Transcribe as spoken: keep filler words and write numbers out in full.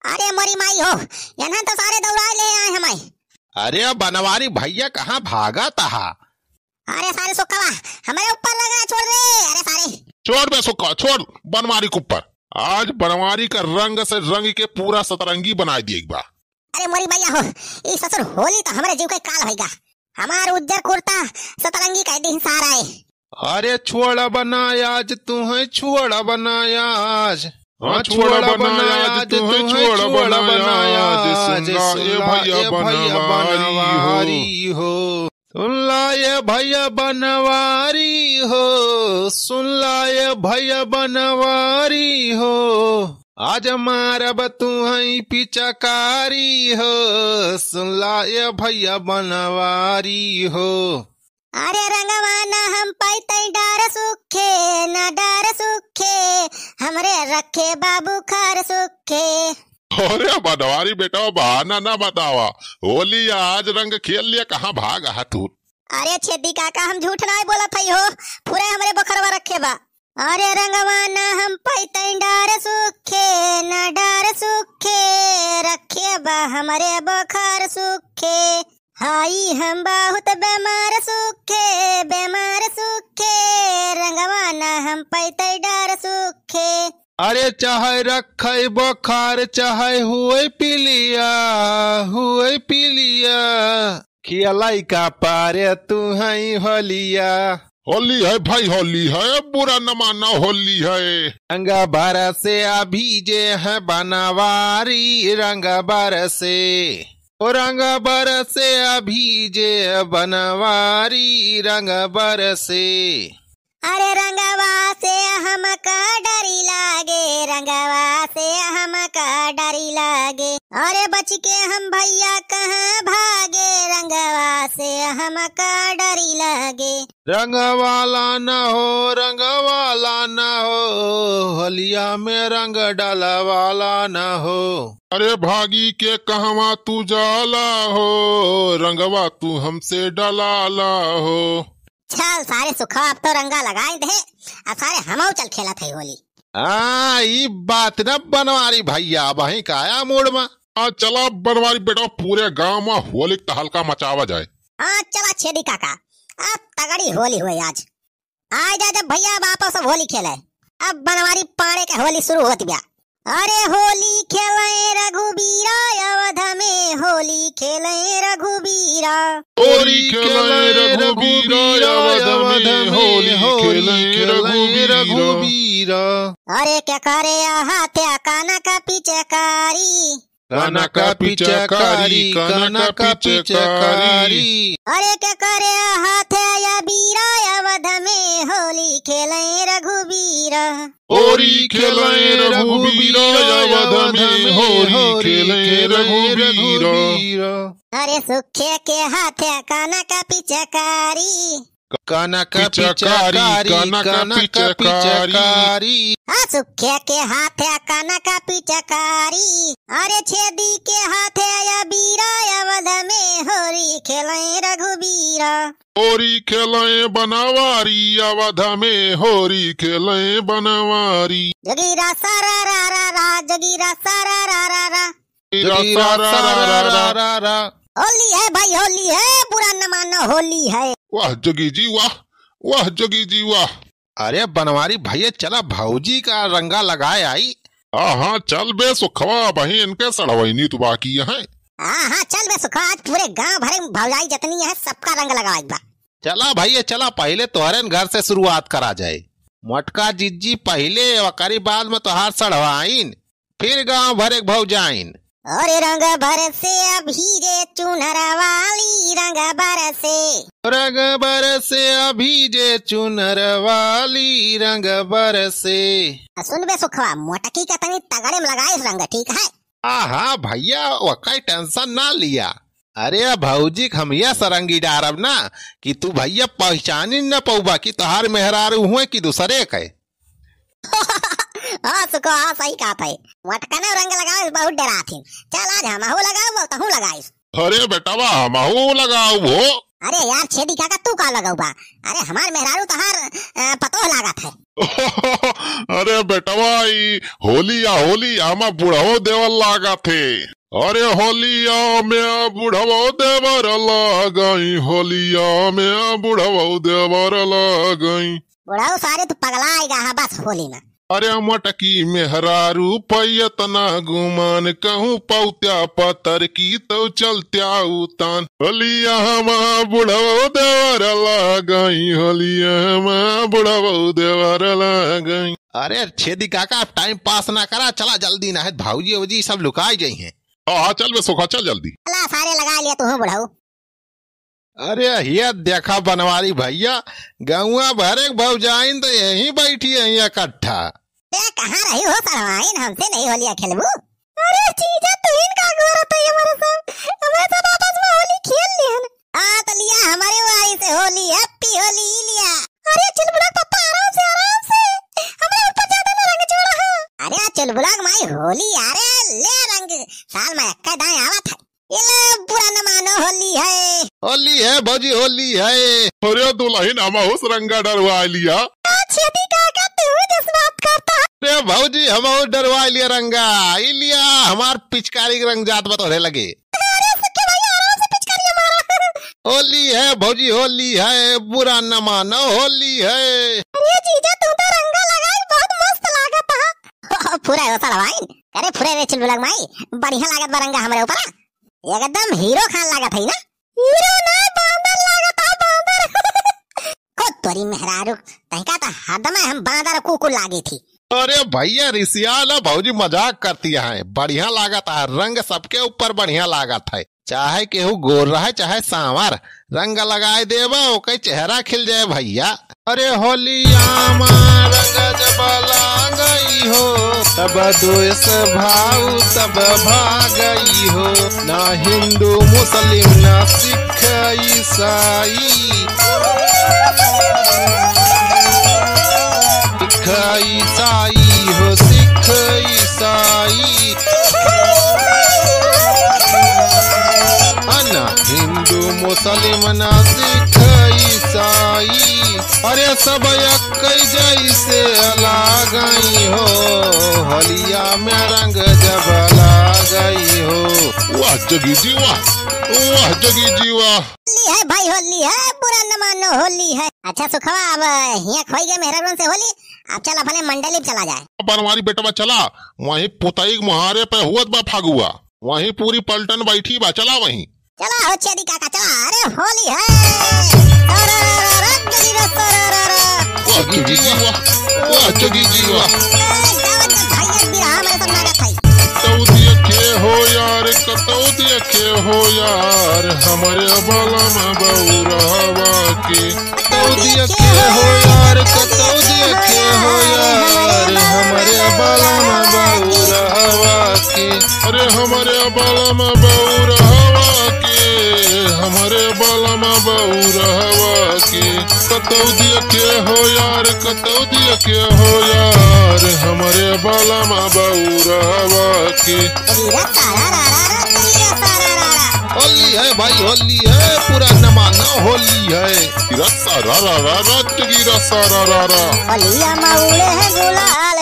अरे मोरी माई हो, यनहन तो सारे दौड़ाए ले आए हमें। अरे बनवारी भइया, कहाँ भागत हा? अरे सारे सुखवा, हमरे ऊपर लगा, छोड़ रे, अरे सारे। छोड़ बे सुखवा, छोड़ बनवारी के ऊपर। आज बनवारी का रंग से रंग के पूरा सतरंगी बनाइ दिए एक बार। अरे मोरी मैया हो, ई ससुर होली तो हमरे जीव के काल होइगा। हमार उज्जर कुर्ता सतरंगी कइ दिहिन सारा ए। अरे छोड़ब ना आज तुहैं, छोड़ब ना आज। हाँ, हाँ, छोड़ब ना आज तुहैं, छोड़ब ना आज। सुन ला ए भइया बनवारी हो। सुन ला ए भइया बनवारी हो, सुन ला ए भइया बनवारी हो। आज मारब तुहैं पिचकारी हो, सुन ला ए भइया बनवारी हो। अरे रंगवा ना हम पइतै डर सुखे, ना डर सुखे, हमरे रखे बा बुखार सुखे। अरे बनवारी बेटा, बहाना ना बतावा, होली आज रंग खेल लिया, कहाँ भाग हा तू? अरे छेदी काका, हम झूठ नाहीं बोलत हई हो, पूरे हमरे बोखरवा रखे बा। अरे रंगवा ना हम पइतै डर सुखे, ना डर सुखे, रखे बा हमरे बोखर सुखे। हाई हम बहुत बेमार सुखे, बेमार सुखे, रंगवा ना हम पइतै डर सुखे। अरे चाहे रखे बोखर, चाहे हुए पिलिया, हुए पिलिया, खियलाई का पारे तुहैं होलिया। होली है भाई, होली है, बुरा न माना, होली है। रंग बरसे अभी जे है बनवारी, रंग बरसे। ओ रंग बरसे अभी जे बनवारी, रंग बरसे। अरे रंगवा से हमका डरी लागे, रंगवा से हमका डरी लागे। अरे बच के हम भइया कहाँ भागे, रंगवा से हमका डरी लागे। रंग वाला न हो, रंग वाला न हो, होलिया में रंग डाला वाला न हो। अरे भागी के कहवा तू जाला हो, रंगवा तू हमसे डलाला हो। चल सारे सुखवा, अब तो रंगा लगाइ दे, अब सारे हमहू चल खेलत है होली। हाँ, ई बात न बनवारी भइया, अबहीं काया मूड मा। हाँ, चला बनवारी बेटा, पूरे गाँव मा होली क तहलका मचावा जाए। हाँ, चला छेदी काका, अब तगड़ी होली हुए आज। आ जा जब भइया, अब आपस होली खेले। अब बनवारी पाड़े के होली शुरू होत बिया। अरे होली खेले रघुबीरा, अवध में होली खेले रघुबीरा। होली खेले रघुबीरा, अवध में होली खेले रघुबीरा। अरे के करे हाथे कनक पिचकारी। कनक पिचकारी, कनक पिचकारी। अरे के करे हाथे अबीरा, अवध में होली खेले रघुबीरा। होली खेले रघुबीरा, अवध में होली खेले रघुबीरा। अरे सुखे के हाथे कनक पिचकारी। कनक पिचकारी, पिचकारी, कनक कनक पिचकारी। पिचकारी। आ सुखे के हाथे कनक पिचकारी। अरे छेदी के हाथे अबीरा, अवध में होली खेले रघुबीरा। होली खेले बनवारी, अवध में होली खेले बनवारी। जोगीरा सारा रा रा रा, जोगीरा सारा रा रा रा। जोगीरा सारा रा रा रा। होली है भाई, होली है, बुरा न मानो, होली है। वाह जोगी जी वाह, वाह जोगी जी वाह। अरे बनवारी भइया, चला भौजी का रंगा लगाए आई। हाँ हाँ, चल बे सुखवा, अबहीं इनके सड़वइनी तो बाकी है। हाँ हाँ, चल बे सुखवा, आज पूरे गाँव भरे में भौजाई जतनी है, सबका रंग लगावे बा। चला भइया चला, पहिले तोहरेन घर से शुरुआत करा जाए। मोटका जिज्जी पहिले, ओकरी बाद में तोहार सड़वाइन। फिर गाँव भरे के भौजाइन। अरे रंग बरसे अभी जे चुनर वाली, रंग बरसे। रंग बरसे अभी जे चुनर वाली, रंग बरसे। आ सुन बे सुखवा, मोटकी का तनी तगड़े में लगाइस रंग, ठीक है? हाँ हाँ भइया, ओकई tension ना लिया। अरे भौजी के हम यह सरंगी डारब ना कि तू भइया पहिचानी न पउबा कि तोहार मेहरारू हुए कि दुसरे के। हाँ सुखो, हाँ सही कहत है। मोटकने रंग लगावे से बहुत डेरात हिन। चल आज हमहू लगाउब, तहूँ लगाइस। अरे बेटवा, हमहू लगाउब हो। अरे यार छेदी काका, तू का लगउबा? अरे हमार मेहरारू तोहार, अ, पतोह लागत है। अरे बेटवा, ई होलिया, होलिया मा बुढ़वो देवर लागत है। अरे होलिया में बुढ़वो देवर लागई, होलिया में बुढ़वो देवर लागई। बुढ़ऊ सारे तू पगला आएगा, हाँ, बस होली में। अरे मटकी मेहरारू पै एतना गुमान, कहूँ पौत्या पतर की तो चलत्या उतान। होलिया मा बुढ़वो देवर लागई, होलिया मा बुढ़वो देवर लागई। अरे छेदी काका, अब टाइम पास ना करा, चला जल्दी, ना है भौजी वौजी सब लुकाई जाई हैं। हाँ, हाँ, चल बे सोखा, चल जल्दी। चला सारे लगा लिया तू हूँ बुढ़ऊ। अरे ये देखा बनवारी भैया, गौवा भरे के भौजाइन तो यहीं बैठी है इकट्ठा। बे कहाँ रही हो सड़वाइन, हमसे नहीं होलिया खेलबू? अरे जीजा, तू इनका गोरा तो ये हमारे सब, हमारे सब आपस में होली खेल लिहन। हाँ तो लिया हमारे वाली से होली, happy होली लिया। अरे चुलबुला पप्पा, आराम से, आराम से, हमरे ऊपर ज्यादा ना रंग छोड़ा हो। अरे चुलबुला के माई होली, अरे ले रंग, साल में एक दाएं आवत है। ये लो, बुरा न मानो, होली है। होली है भौजी, होली है। अरे दुलहिन, हमहू से रंगा डरवा लिया। आ, छेदी काका, तू जस बात करता है। अरे भौजी, हमहू डरवा लिया रंगा। ई लिया, हमार पिचकारी के रंग जात बा तोहरे लगे। अरे सुखे भैया, आराम से पिचकारी मारा। होली है भौजी, होली है, बुरा न मानो, होली है। अरे जीजा, तू तो रंगा लगाई, बहुत मस्त लागत है। फुरे हो सड़वाइन। अरे फुरे रे चुलबुला के माई, बढ़िया लागत बा रंगा हमरे ऊपर। एकदम हीरो खान लागत है ना? हीरो ना, बांदर लागत है, बांदर। ओ तोरी मेहरारू, तहका तो हद में हम बांदर कुकुर लागी थी। अरे भैया, रिसिया ना भौजी, मजाक करती है। बढ़िया लागत है, रंग सबके ऊपर बढ़िया लागत है, चाहे केहू गोर रहे चाहे सांवर, रंग लगाए देबा, ओके चेहरा खिल जाए भैया। अरे होलिया मा रंग जब लागई हो, तब द्वेष भाव तब भागई हो। ना हिंदू मुस्लिम ना सिख ईसाई, सिख ईसाई हो सिख ईसाई। ना हिंदू मुस्लिम ना सिख ईसाई, अरे सब एक जैसे लागई हो, होलिया में रंग जब लागई हो। वाह जोगी जी वाह, वाह जोगी जी वाह। होली है भाई, होली है, बुरा न मानो, होली है। अच्छा सुखवा, अब हियाँ खोई गए मेहरारून से होली, अब चल अपने मंडली पे चला जाए। बनवारी बेटवा चला, वहीं पुतई के मुहारे पे हुअत बा फगुआ। वहीं पूरी पलटन बैठी बा, चला वहीं। चला हो छेदी काका, चला। अरे होली है। अरे, अरे, अरे, अरे, जोगी रे, अरे, अरे, अरे। वाह, जोगी जी, वाह। वाह, जोगी जी, वाह। ए, गावत के भाई, एक बिरहा हमारे सब नागत है। कतौ देखे हो यार, कतौ देखे हो यार, हमरे बलम बउरहवा के। कतौ देखे हो यार, कतौ देखे हो यार, हमरे बलम बउरहवा के। अरे हमरे बलम बउरहवा के, हमरे बलम बउरहवा के। कतौ देखे हो यार, कतौ देखे हो यार, हमरे बलम बउरहवा के। होली है भाई, होली है, पुराना मानो होली है। गिरा सारा रा रा रा, गिरा सारा रा रा। होलिया मा उड़े हैं गुलाल।